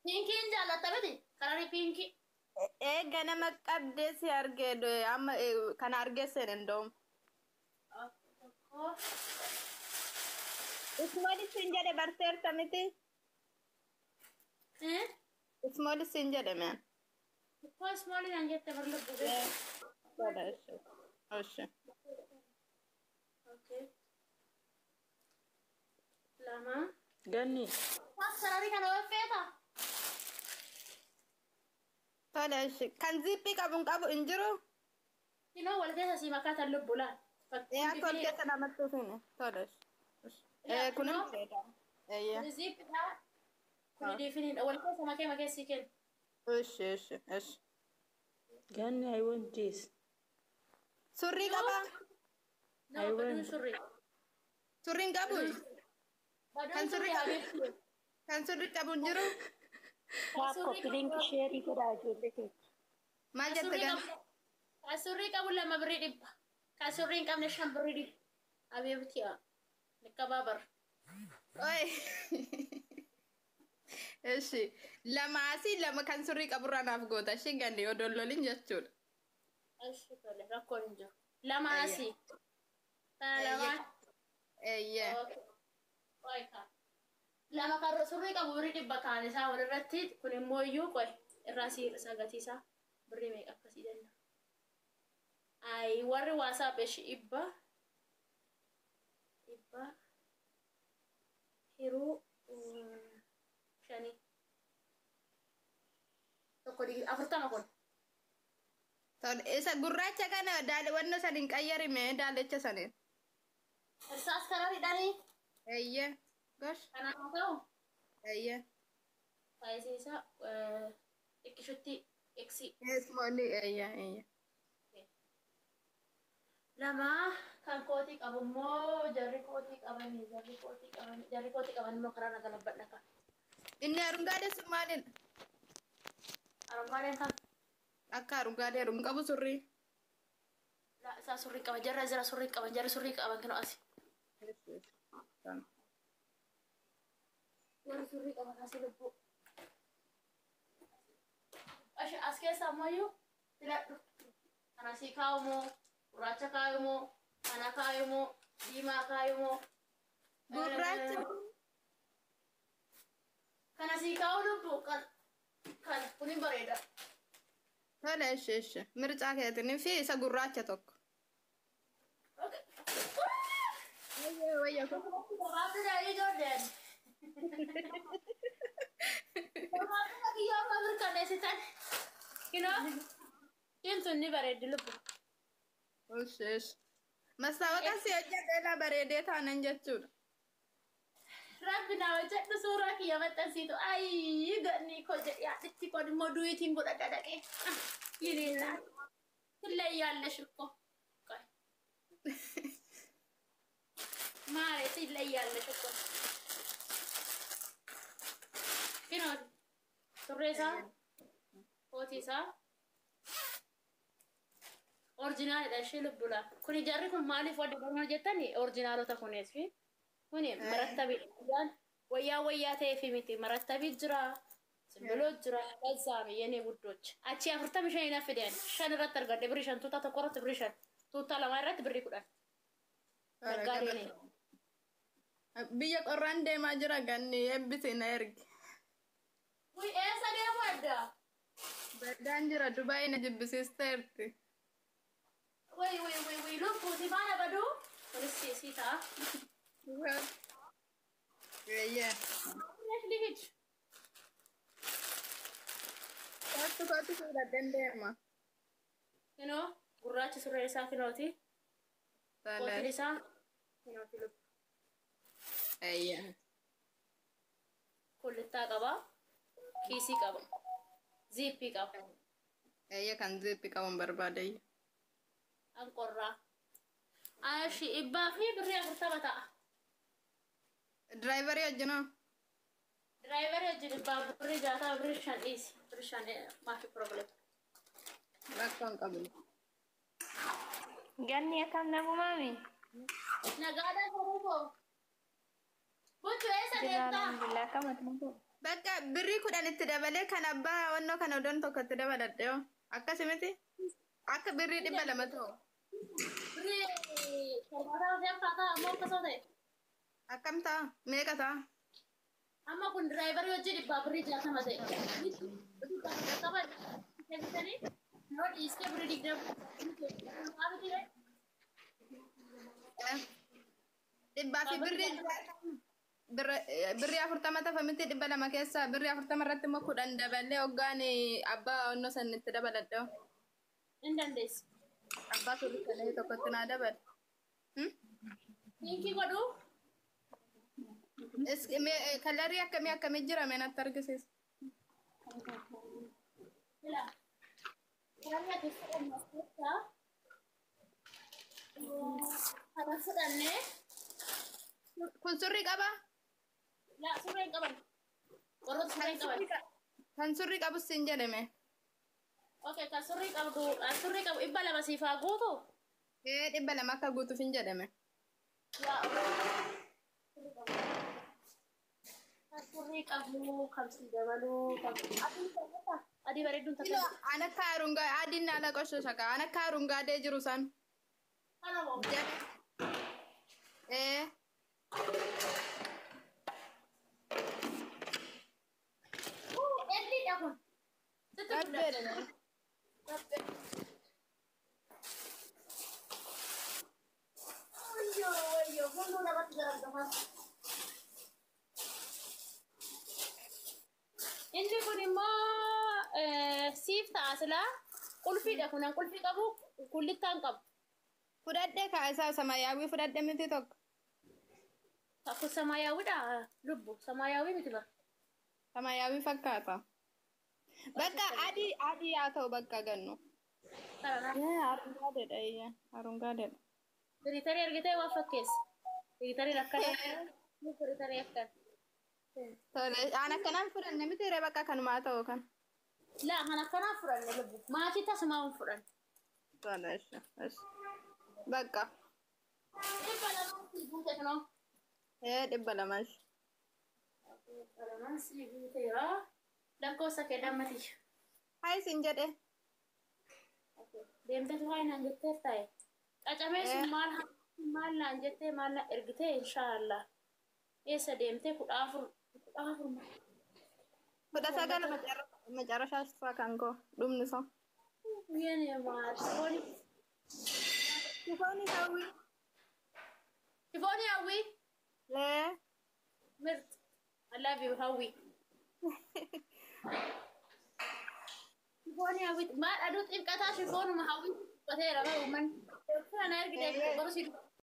Pinkiin jaallatta miti? Colorii pinkii. Ee, ganama qabdee si argee amma kana argee seen indoom. Tokko. Small siin jedhe barteerta miti? Eh? Small siin jedhe meen. Tokko small naan jette bar lubbu. Tola, ishi. Ishi. Okay. Lama. Ganni. Colorii kana feeta? Tola, ishi. Kan zippii qabu hin qabu hin jiru? Inoo wal keessa si makaa tan lubbu laal. Ee, akka wal keessa namatti dhufine. Tola, ishi. Ishi. Ee, kun hin bareeda. Eeyya. Kuni zippiidha. Kuni diifiniidha. Wal keessa makee makee sii kenna. Ishi, ishi, ishi. Ganni, I want this. Surrii qabaa? Nama baduun surrii. Surrii hin qabu? Baduun Kan surrii surrii qabu? Habiibti. Kan surrii qabu hin jiru? Tap, copy link, share godhaa ijoollee keenya. Maal Kan jette surrii gan? qabu. Kan surrii qabu lama birrii 100. Kan surrii hin qabne shan birrii 100. Habiibti yaa. Niqqabaa bar. Oi. Ishi. Lama asii, lama kan surrii qaburraa naaf goota. Ishii ganni odoon lolin jechuudha. Ishi, tole, rakkoon hin jiru. Lama asii. Kana lamaan. Eeyyee. Qoy kaa. Lama kan surrii qabu birrii 100 kaan isaa walirratti, kun immoo iyyuu qoy irraa si hir'isa gatii isaa, birrii meeqa akkasii danda'a. Ayi, warri WhatsApp ishi 100 100 hiruu shanii tokko 40 kun. Tole, isa gurraacha kana daale wannoo saniin qayyarime, daalecha saniin. Irsaas karaa hidhanii. Eeyyee. Gosh. Kanaaf haa ta'u. Eeyyee. Sizeiin isaa xiqqishutti eksi. Smallii, eeyyee, eeyyee. Lama kan kootii qabu immoo jarri kootii qabanii, jarri kootii qabanii, jarri kootii qaban immoo karaa naga labbadha kan. Inni arungaadee sun maalidha? Arungaadeen kan. Akka arungaadee hin qabu surrii. La, isaa surrii qaban jarra jira, surrii qaban, jarri surrii qaban kinoo asi. Warri surrii qaban asi lubbuu. As keessa ammayyuu filadhu. Kana asii kaa'umoo, gurraacha kaa'umoo, kana kaa'umoo, diimaa kaa'umoo. Gurraacha. Kana sii kaa'u lubbuu, kan kan kun hin bareeda. Tole, ishi, ishi. Mircaa keetiin fi isa gurraacha tokko. Okay. Wayyee, wayyee. Gabaabduu daa'ii ijoolleen. Gabaabduu kiyyaa amma mirkaneessitan. Kinoo. Isheen tun ni bareeddi lubbu. Ishi, ishi. Mastaawaqaa si hojjedheela bareedee taanan jechuudha. Rabbi na hojjedhu, suuraa kiyya maxxansiitu. Ayii, ganni koo jedhi yaadhitti kun immoo duwiitiin godhadha dhaqee. Yiniinna. ትለያለሽ እኮ። ቆይ ማሬ፣ ትለያለሽ እኮ። Kinoo surree isaa, kootii isaa originalidha ishee lubbula. Kuni jarri kun maaliif wadda barnoota jettani originalota kunis fi kuni marattabii wayyaa wayyaa ta'eefi miti, marattabii jira. Simbiroo jira ለዛ ነው የኔ ውዶች። Achi 45 na fideen shan irratti argadhe, birrii 5 tuutaa tokko irratti, birrii 5 tuutaa lama irratti birrii 10. Naggaadeen. Biyya qorraan deemaa jira, ganni eebbisi na ergi. Wuy, eessa deemu adda? Baddaan jira, Dubaay na jibbisiisteerti. Wuy wuy wuy wuy, lubbuuti maana baduu? Kunis sii ta'a. Eeyyee. ልሂድ። Kottu, kottu, fuudhadheen deema. Kinoo gurraachi surreen isaa kinooti. Kootiin isaa kinooti lubbu. Eeyyee. Kullittaa qaba. Kiisii qaba. Ziippii qaba. Eeyyee, kan ziippii qabuun barbaadayya. Anqorraa. Ashi, dhibbaa fi birrii 40 ta'a. Driverii wajjinoo? Driverii wajjin dhibbaa birrii 60, birrii 5 dhiisi. Birrii 5 maafi problem. Rakkoo hin qabu. Ganni, akkam nagumaami? Nagaadhaan saruu koo. Buchu, eessa Jira. deemtaa? Alhamdulillah, akkam ati? Bakka birrii 10 itti dabalee kan abbaa wannoo kana odoon tokko itti dabaladhe hoo. Akkasi miti? Akka birrii 200 ta'u. Birrii 70 fi akkaataa ammoo akkasoo ta'e. Akkam ta'a? Meeqa ta'a? Amma kun diraayivarii hojii dhibbaa birrii 60 ta'e. Qaba kennitanii yoo dhiistee birrii 20 miti. Dhibbaa fi birrii birrii 40 tafa miti 200 keessaa birrii 40 irratti immoo 10 dabalee hoggaan abbaa onnoo san itti dabaladhe hoo. Hin dandeessu. Abbaa suurri kana tokkotti naa dabale. Liinkii godhuu. Kalarii akkamii akkamii jira mee natti argisiisa. Bila. Kalarii ati fudhannu as keessaa. Kana fudhannee. Kun surrii qabaa? Laa surree hin qaban. Warroota surree hin qaban. Kan surrii qabus siin jedhame. Okay, kan surrii qabdu, kan surrii qabu 200 siif haa guutu. Ee 200 akka guutuuf hin jedhame. Yaa kan surrii qabu, kan si dabaluu, kan adii bareedaa. Adii bareedduun takka. An akka arungaa adiin haala qoshasha ka an akka arungaadee jiru san. Kana moo? Ee. Elliidha kun. Sitti Rabbeedha. guddatte. Wayyoo wayyoo hunduu namatti garagaraa. Inni kun immoo siif ta'a silaa qulfiidha kun an qulfii qabu kullittaan qabu. Fudhadhee kaa isaa samayaawii fudhadhe miti tokko. Kun samayaawidha lubbu samayaawii miti bara. Samayaawii fakkaata. Bakka adii adii haa ta'u bakka gannu. Kana Arungaadeedha iyya arungaadeedha. Diritarii argitee waan fakkeessa. Diritarii akkana. Diritarii akkana. Tole aan akkanaan fudhanne miti ree bakka kanumaa ta'u kan. Laa kan akkanaa fudhanne lubbu. Maatii tasumaa hin fudhanne. Tole ishi bakka. 200 sii guute kunoo. Ee 200 ishi. 200 sii guuteera. Lakkoofsa kee dammatiyya. Hai siin jedhe. Deemteetu haa naan jettee ta'e. Qacamee sun maal maal naan jettee maal na ergitee inshaallah. Eessa deemtee 14 14 19 macarrashaa isaa kan koo dhumni isaa. Yene maal shifooni. Shifooni hawwii. Shifooni hawwii. Lee. Mirt. I love you hawwii. Shifooni hawwii maal aduu xibqataa shifoonuma hawwii uffateera bara uummanni. Kana na ergitee baru si